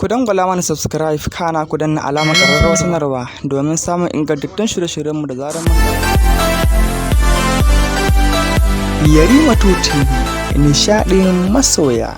Ku dangwala mana subscribe, kana ku danna alamar ƙararrawar sanarwa domin samun ingantattun shirye-shiryenmu da zarar mun ɗaura. Yarima 2 TV, nishaɗin masoya.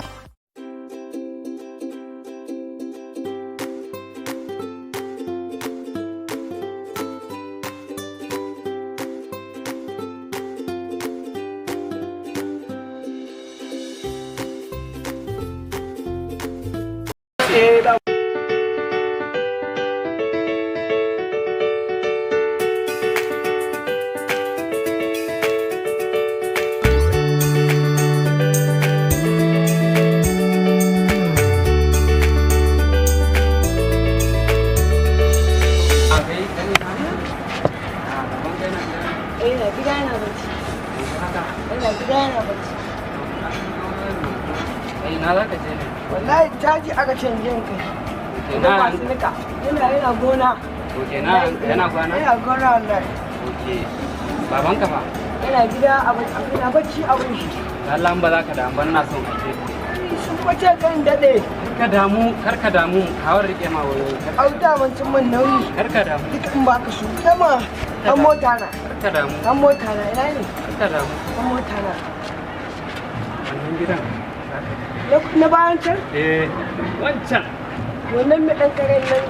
Yana gida yana bacci. Yana gida yana bacci. Ina za ka je ne? Wallahi caji aka ce in je in kai. Ina Masu nika. Yana gona. Ok, na yana kwana? Yana gona wallahi. Ok. Babanka fa? Yana gida a bacci, yana bacci a wurin shi. Allah in ba za ka damu ba, ina son aike ka. Sun kwace kan dade. Kar ka damu, kar ka damu, kawar rike ma wayoyi. Au daman sun min nauyi. Kar ka damu. Duk in baka su. Kama an mota na. Kar ka damu. An mota na ina ne? Kar ka damu. An mota na. Wannan gidan. Na bayan can? Eh, wancan. Wannan mai ɗan karen nan.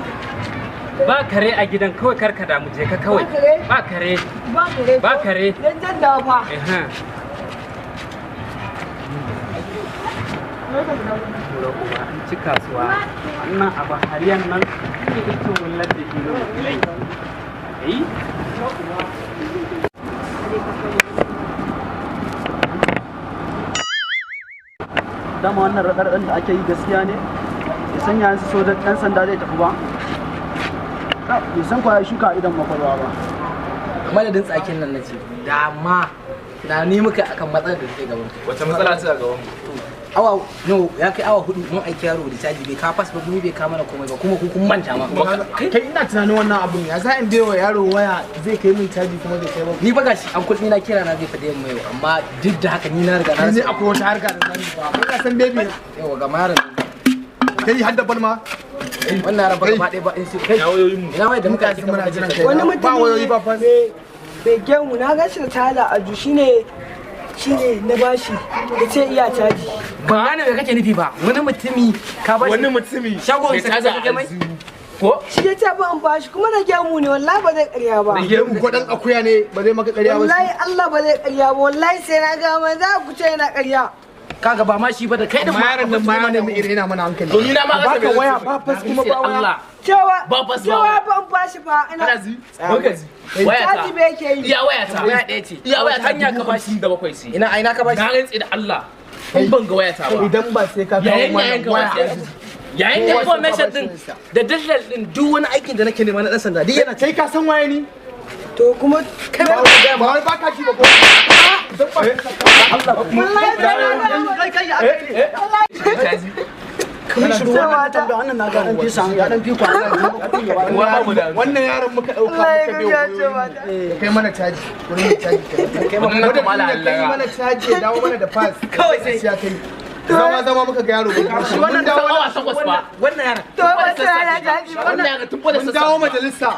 Ba kare a gidan, kawai kar ka damu, je ka kawai. Ba kare? Ba kare. Ba kare. Ba kare. Dan jan dawa fa. Ehem. Kura uba an ci kasuwa. Wannan abu hariyan nan ne ita wullar da ke nan. Eh? Dama wannan raɗaɗin da ake yi gaskiya ne, ya san yayin su da ɗan sanda zai tafi ba, bai san kwaya shuka idan makwarwa ba. Madadin tsakin nan nace dama tunani muka akan matsalar da take gaban mu. Wace matsala ce a gaban mu? Awa no ya kai awa 4 mun aiki yaro da caji, bai ka fas ba, gumi bai ka mana komai ba, kuma ku kun manta ma. Kai, ina tunanin wannan abun ya za in bai wa yaro waya zai kai min caji kuma bai kai ba. Ni fa gashi an kuɗi na kira na zai fada yamma yau, amma duk da haka ni na riga na Ni akwai wata harka da zan yi ba. Kai ka san baby. Yawa ga maran. Kai har da balma. Wannan yaran ba gaba ɗaya ba in su kai. Ina wai da muka aiki muna jiran kai. Wani mutum Ba wayoyi ba fa. Bai gemu na gashi da tala a ju shine shine na bashi da ce iya caji. Ba gane me kake nufi ba. Wani mutumi ka bashi. Wani mutumi. Shagon sa ka kai mai? Ko? Shi ya ce ba in bashi kuma da gemu ne, wallahi ba zai karya ba. Gemu ko dan akuya ne ba zai maka ƙarya ba. Wallahi Allah ba zai karya ba, wallahi sai na ga mai za ku ce yana karya. Kaga ba ma shi ba da kai da Amma yaron nan ma ya nemi irin yana mana hankali. To ni na ma Baka waya ba fas kuma ba waya. Allah. Cewa Ba fas ba cewa waya. ba in bashi fa ina. Kana ji? Baka ji. Waya ta. Caji bai yake yi. Iya waya ta. Waya ɗaya ce. Iya waya ta Hanya ka bashi. 57 ce. Ina aina ka bashi. Na rantse da Allah. In ban ga waya ta ba. Idan ba sai ka kawo Yayin mana yayin ka waya. waya. Yayin yayin Information din da dillal din duk wani aikin da nake nema na dan sanda duk yana Kai ka san waye ni? To kuma kai ba Ba wai baka ji ba ko? Idan ba wallahi sai na ga Kai kai ya aka yi kamar shiru wannan tambaya, wannan na ga dan fi san ya dan fi kwana. Wannan yaron muka dauka wallahi muka ga bai ya ce ba ta. ya kai mana caji wurin mai caji kai Wannan mana kamala kai Allah. mana caji ya dawo mana da pass Kawai sai- ya kai zama zama muka ga yaro Shi wannan mun dawo awa 8 ba. Wannan yaran. To ba sai na caji ba. Wannan yaran tun fa da mun dawo majalisa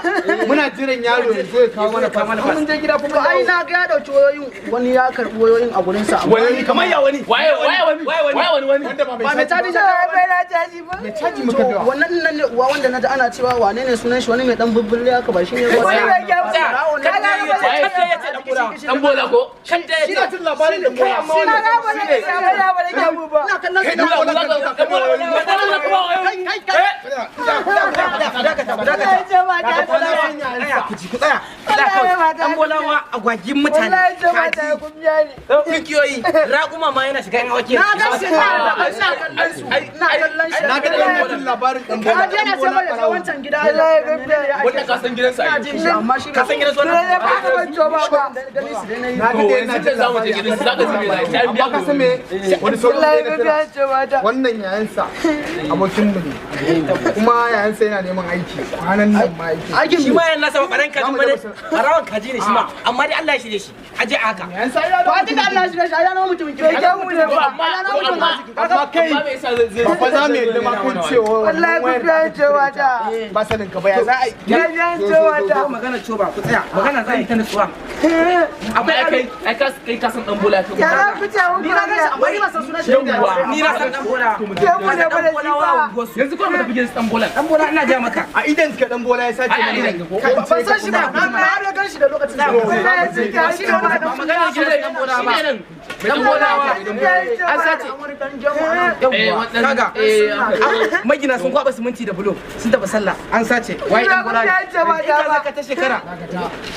muna jiran yaro ya zo ya kawo mana pass mun je gida kuma To ai na ga ya dauki wayoyin, wani ya karbi wayoyin a gurin sa. Wani kamar ya wani. Waye waye wani. Waye wani wani. wanda ba Ba mai caji Cewa bai na caji ba. mai caji muka To biya. wannan nan ne uwa wanda naji ana cewa wane ne sunan shi, wani mai dan bubbulle haka ba shine ba. Wani mai gemu. Kada ya ce kada ya ce dan kura. Dan bola ko? Kada ya Ina ce jin labarin da bola. Na ga ba zai karya ba da gemu ba. Ina kallon Kai dan bola ka dauka ka biya wayoyi. kai kai. Wallahi ce ba ta. Tsaya ku ji ku tsaya. Wallahi ba ta. Dan bolawa agwagin mutane. Wallahi ce ba ta kun biya ni. Tunkiyoyi, raƙuma ma yana shiga yan awaki. Na ga shi ina kallon su. Ina kallon shi. Na ga ina jin labarin dan bola. Ka je na sai mai wancan gida. Wallahi ga biya ni. Wannan ka san gidansa Ina ai. jin shi amma shi Ka san gidan su To wannan? ne ba ka ban ba ba. Ganin su dai na yi. Na ga To dai ina yanzu jin za mu je labarin. gidansa zaka ji me zai. Amma ka san me wani sauran Wallahi na tuna, wannan yayansa abokin mu ne, kuma yayansa yana neman aiki kwanan nan ma aiki. Shi ma yan nasa ba ɓaran kajin bane, ɓarawan kaji ne shi ma, amma dai Allah ya shirye shi. Aje a haka. Yayansa ya To a tunda Allah ya shirye shi, ai ya zama mutumin kirki. Mai gemu ne ba. Amma Ya zama mutumin arziki. Amma kai amma me yasa zai ba fa za mu yadda ma kan cewa Wallahi wannan ku wayar biya ni cewa ta. ba sanin ka ba, ya za a yi? Ya biya ni cewa ta. Magana ce ba ku tsaya, magana za a yi ta nutsuwa. Akwai ai kai ka kai ka san dan bola kai. Ya za ku ce mun Ni na gan shi, amma ni ban san sunan shi. Yawwa. Ni na san dan bola. Gemu ne ba da shi ba. Yanzu kuma mu tafi gidan dan bola. Dan bola ina ja maka. A idan ka dan bola ya sace Ai, a mana idan ka ko? Kai, Ban san shi ba. Na har gan shi da lokacin da. Wallahi sun ta Shi ne wani ba magana gidan dan bola ba. Shi ne nan. Mai dan bola wa. An sace. Eh, Yawwa. wannan Kaga. eh Magina sun kwaba siminti da bulo sun tafi sallah an sace. Waye dan bola ne? Ni In ka zaka ta shekara.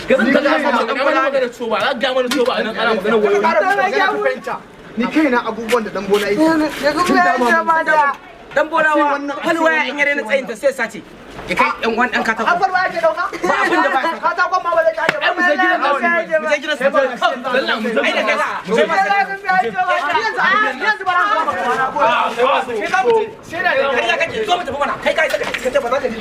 Garin ka ga sace dan bola magana coba, za ka ga mana coba nan ana magana wayoyi. Ni kaina abubuwan da dan bola yake Ya ku biya ni cewa ta. Dan bolawa wannan- halwaya in yare na tsayin ta sai sace. Ya kai yan wani dan katako. An farwa yake dauka? Ba abin da ba ya sata. Katakon ma ba zai kare ba. Ai mu je gidan nasu. Mu je gidan su. Lalla mu je. Ai da kaza. Mu je Wallahi ku biya ni cewa ta. Yanzu yanzu ba ran kama. Kai za mu je. Kai za kake zo mu tafi mana. Kai kai ka ce ba za ka je.